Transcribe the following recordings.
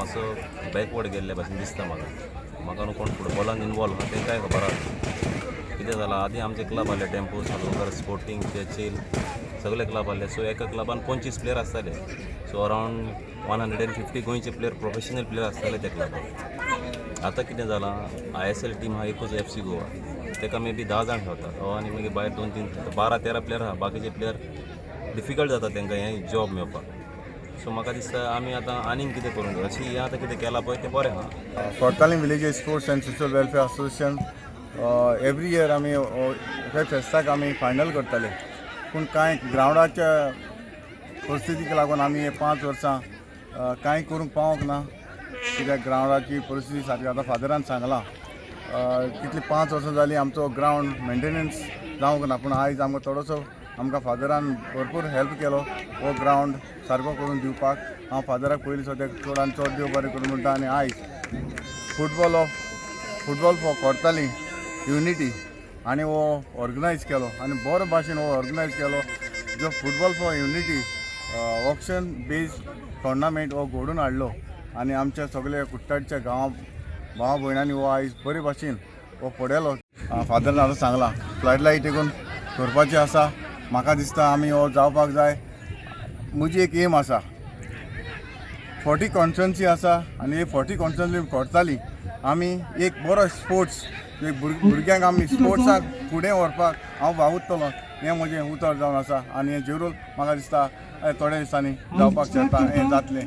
मातसो बॅकवर्ड गेल्ले भाशेन दिसता म्हाका. म्हाका न्हू कोण फुटबॉलान इनवॉल्व आहा तेंकांय खबर आसा कितें जालां. आदीं आमचे क्लब आहले, टेम्पो, सालगांवकर, स्पोर्टींग, चर्चील, सगळे क्लब आहले. सो एका क्लबान 25 प्लेयर आसताले. सो अरावंड 150 गोंयचे प्लेयर, प्रोफेशनल प्लेयर आसताले त्या क्लबान. आतां कितें जालां, आयएसएल टीम आहा एकूच, एफसी गोवा. तेका मे बी 10 जाण खेळतात आनी मागीर भायर दोन तीन, 12-13 प्लेयर आहा. बाकीचे प्लेयर डिफिकल्ट जाता तांकां हें जॉब मेळपाक. सो म्हाका दिसता आमी आतां आनीक कितें करूंक जाय. अशी हें आतां कितें केलां पळय, तें बरें आहा. Cortalim Village Sports and Social Welfare Association, every year आमी हे फेस्ताक आमी फायनल करताले, पूण कांय ग्रावंडाच्या परिस्थितीक लागून आमी हे 5 वर्सां कांय करूंक पावोंक ना, कित्याक ग्रावंडाची परिस्थिती सारकी. आतां फादरान सांगलां, कितली 5 वर्सां जालीं आमचो ग्रावंड मेंटेनन्स जावंक ना. पूण आयज आमकां थोडोसो आमकां फादरान भरपूर हेल्प केलो हो ग्रावंड सारको करून दिवपाक. हांव फादराक पयलीं सद्याक चडान चड देव बरें करूं म्हणटा. आनी आयज football for Cortalim unity आनी हो ऑर्गनायज केलो आनी बरो भाशेन हो ऑर्गनायज केलो, जो football for unity auction based tournament हो घडोवन हाडलो. आनी आमच्या सगल्या कुट्टाटच्या गांवा भावा भयणांनी हो आयज बरे भाशेन हो पळयलो. फादरान आतां सांगलां, फ्लड लायट एकूण करपाची आसा. म्हाका दिसता आमी हो जावपाक जाय. म्हजी एक एम आसा, 40 कॉन्स्टिट्युएन्सी आसा आनी 40 कॉन्स्टिट्युएन्सी करताली आमी एक बरो स्पोर्ट्स, एक भुरग्यांक आमी स्पोर्ट्साक फुडें व्हरपाक हांव वावुरतलो, हें म्हजें उतर जावन आसा. आनी हें जरूर म्हाका दिसता थोड्या दिसांनी जावपाक शकता, हें जातलें.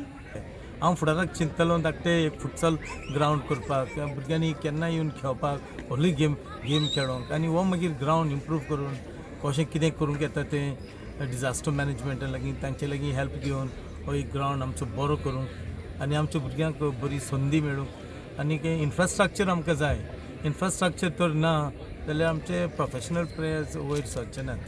हांव फुडाराक चिंततालो धाकटें एक फुटसल ग्रावंड करपाक, त्या भुरग्यांनी केन्ना येवन खेळपाक, व्हडली गेम खेळोंक. आनी हो मागीर ग्रावंड इम्प्रूव करून कशें कितें करूंक येता तें डिजास्टर मॅनेजमेंटा लागीं, तांचे लागीं हेल्प घेवन हो एक ग्रावंड आमचो बरो करूंक आनी आमच्या भुरग्यांक बरी संदी मेळूंक. आनी इन्फ्रास्ट्रक्चर आमकां जाय. इन्फ्रास्ट्रक्चर तर ना जाल्यार आमचे प्रोफेशनल प्लेयर्स वयर सरचे नात.